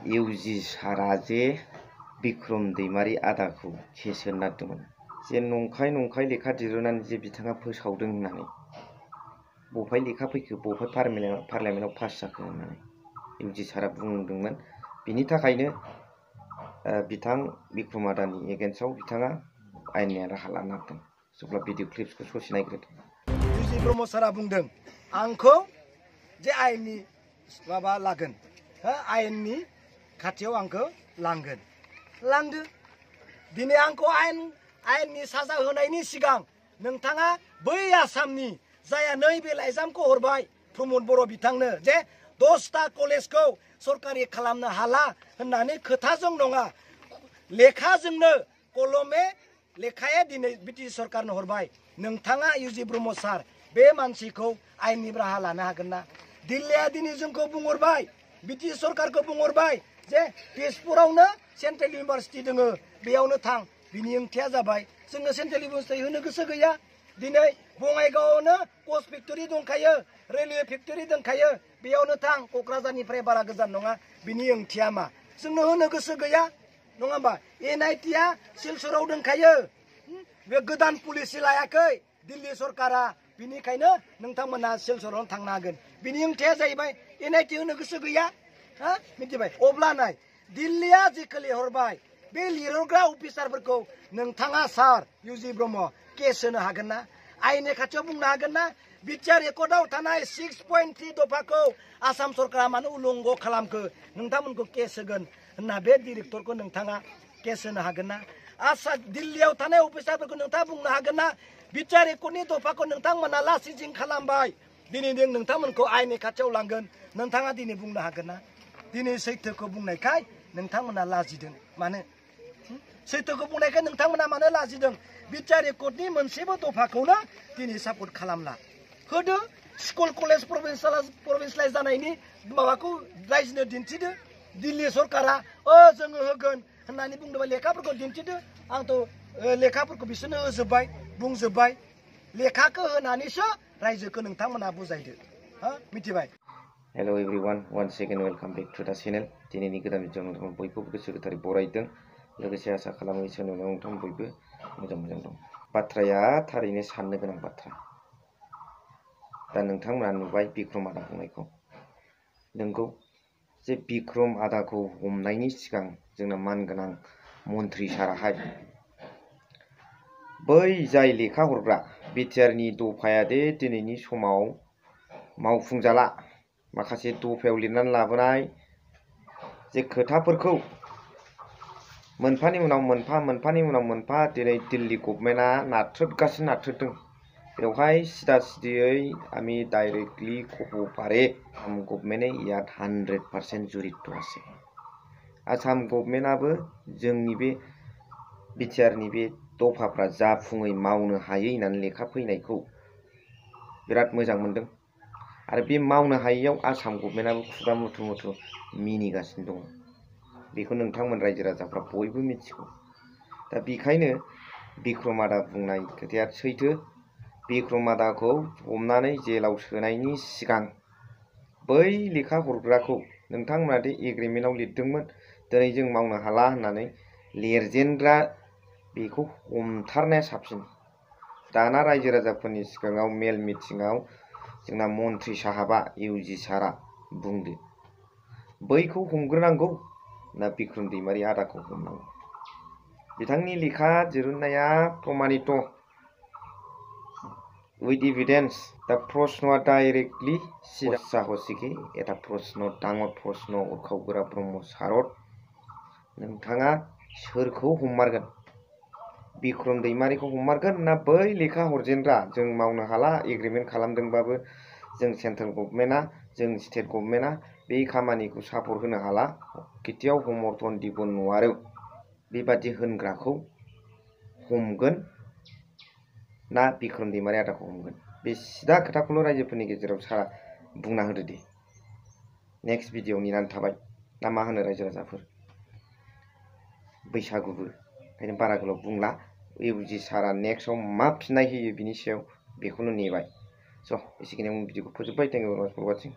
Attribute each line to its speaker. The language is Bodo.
Speaker 1: इउजि सारा जे बिक्रम दैमारि आदाखौ केस होनांदोंमोन जे नंखाय लेखा दिरुननानै जे बिथाङा फोसावदों होननानै बबेहाय लेखा फैखो बबेहाय पार्लियामेन्टआव पास जाखो होननानै इउजि सारा बुंदोंमोन। बिनि थाखायनो बिथां बिक्रम आदानि एगेन्स्टआव बिथाङा आयेननि राहा लानो नागिरदों। जेब्ला भिडिअ क्लिप्सखौ ससे नायग्रोदो।
Speaker 2: इउजि ब्रह्म सारा बुंदों आंखौ जे आयेननि माबा लागोन, आयेननि खाथियाव आंखौ लांगोन, लांदो। दिनै आंखौ आयेननि साजा होनायनि सिगां नोंथाङा बै आसामनि जाया नैबे लाइजामखौ हरबाय प्रमद बर' बिथांनो जे 10टा कलेजखौ सरकारि खालामनो हाला होननानै खोथाजों नङा लेखाजोंनो कलमे लेखाया दिनै बिटिसि सरकारनो हरबाय। नोंथाङा इउजि ब्रह्म सार बे मानसिखौ आयेननि राहा लानो हागोन ना? दिल्लीया दिनै जोंखौ बुंहरबाय, बिटिसि सरकारखौ बुंहरबाय जे तेजपुरावनो सेन्ट्रेल इउनिभारसिटि दोङो बेयावनो थां। बिनि ओंथिया जाबाय जोङो सेन्ट्रेल इउनिभारसिटि होनो गोसो गैया। दिनै बङाइगावआवनो कच फेक्टरि दंखायो, रेलवे फेक्टरि दंखायो, बेयावनो थां, क'क्राझारनिफ्राय बारा गोजान नङा। बिनि ओंथिया मा? जोंनो होनो गोसो गैया नङा होमबा? NIT-आ सिलचराव दंखायो, बे गोदान पलिसि लायाखै दिल्ली सरकारा, बिनिखायनो नोंथांमोना सिलचरावनो थांनो हागोन। बिनि ओंथिया जाहैबाय NIT होनो गोसो गैया। मिथिबाय? अब्ला नाय दिल्लीया जिखौ लिरहरबाय बे लिरहरग्रा अफिसारफोरखौ नोंथाङा सार इउजि ब्रह्म केस होनो हागोन ना? आयेननि खाथियाव बुंनो हागोन ना? बिटिआर रेकर्डआव थानाय 6.3 दफाखौ आसाम सरकारा मानो उलंघ खालामखो नोंथांमोनखौ केस होगोन होनना बे डिरेक्टरखौ नोंथाङा केस होनो हागोन ना? दिल्लीयाव थानाय अफिसारफोरखौ नोंथाङा बुंनो हागोन ना? बिटिआर रेकर्डनि दफाखौ नोंथांमोना लासिजिं खालामबाय, दिनै जों नोंथांमोनखौ आयेननि खाथियाव लांगोन, नोंथाङा दिनै बुंनो हागोन ना? दिनै सैथोखौ बुंनायखाय नोंथांमोना लाजिदों। मानो? सैथोखौ बुंनायखाय नोंथांमोना मानो लाजिदों? बिटिआर रेकर्डनि मोनसेबो दफाखौनो दिनै सापर्ट खालामला। होदो स्कुल कलेज प्रभिन्सियेलाइज जानायनि माबाखौ रायजोनो दिन्थिदो। दिल्ली सरकारा जोङो होगोन होननानै बुंदोंबा लेखाफोरखौ दिन्थिदो। आंथ' लेखाफोरखौ बिसोरनो होजोब्बाय, बुंजोब्बाय। लेखाखौ होनानैसो रायजोखौ नोंथांमोना बुजायदो। मिथिबाय?
Speaker 1: Hello everyone, once again welcome back to the channel. दिनैनि गोदान भिडिअ नोंथांमोन बयखौबो गोसो गोथारै बरायदों। लोगोसे आसा खालामो इसोरनि अननायाव नोंथांमोन बयबो मोजां दं। बाथ्राया थारैनो साननो गोनां बाथ्रा। दा नोंथांमोना नुबाय बिक्रम आदा बुंनायखौ। नोंगौ जे बिक्रम आदाखौ हमनायनि सिगां जोंना मानगोनां मन्त्रि साराहाय बै जाय लेखा हरग्रा बिटिआरनि दफाया दे दिनैनि समाव मावफुंजाला, माखासे दफायाव लिरनानै लाबोनाय जे खोथाफोरखौ मोनफानि उनाव मोनफा दिनै दिल्ली गभर्नमेन्टआ नारथ्रोददों। बेवहाय सिदा सिदियै आमी डाइरेक्टली कहबो पारे आसाम गभर्नमेन्ट यात 100% जड़ित আছে। आसाम गभर्नमेन्टआबो जोंनि बे बिटिआरनि बे दफाफ्रा जाफुङै मावनो हायै होननानै लेखा फैनायखौ बिराद मोजां मोनदों। आरो बे मावनो हायैयाव आसाम गभर्नमेन्टआबो खुगा मुथु मिनिगासिनो दङ। बेखौ नोंथांमोन रायजो राजाफ्रा बयबो मिथिगौ। दा बेखायनो बिक्रम आदा बुंनाय खोथाया सैथो। बिक्रम आदाखौ हमनानै जेलाव सोनायनि सिगां बै लेखा हरग्राखौ नोंथांमोना दे एग्रिमेन्टआव लिरदोंमोन दिनै जों मावनो हाला होननानै लिरजेनग्रा बेखौ हमथारनाया साबसिन। दाना रायजो राजाफोरनि सिगाङाव मेल मिटिंआव जोंना मन्त्रि साहाबा इउजि सारा बुंदो बैखौ हमग्रोनांगौ ना बिक्रम दैमारि आदाखौ हमनांगौ? बिथांनि लेखा दिरुननाया प्रमाणित उइथ एभिडेन्स। दा प्रश्नआ डाइरेक्टली साहसिके एटा प्रश्न डांगर प्रश्न उरखावगोरा ब्रह्म सारद, नोंथाङा सोरखौ हममारगोन? बिक्रम दैमारिखौ हममारगोन ना बै लेखा हरजेनग्रा जों मावनो हाला एग्रिमेन्ट खालामदोंबाबो जों सेन्ट्रेल गभर्नमेन्टआ जों स्टेट गभर्नमेन्टआ बे खामानिखौ सापर्ट होनो हाला केतियाव समर्थन দিব নোৱাৰো बेबादि होनग्राखौ हमगोन ना बिक्रम दैमारि आदाखौ हमगोन? बे सिदा खोथाखौल' रायजोफोरनि गेजेराव सारा बुंना होदो दे। नेक्स्ट भिडिअ नेनानै थाबाय ना मा होनो रायजो राजाफोर? बैसागुबो ओंखायनो बारा गोलाव बुंला। इउजि सारा नेक्स्टआव मा फिननाय होयो बिनि सायाव बेखौनो नेबाय। स' एसेखिनियाव भिडिअखौ फोजोबबाय। थेंक इउ वेरी माच फर वाचिं।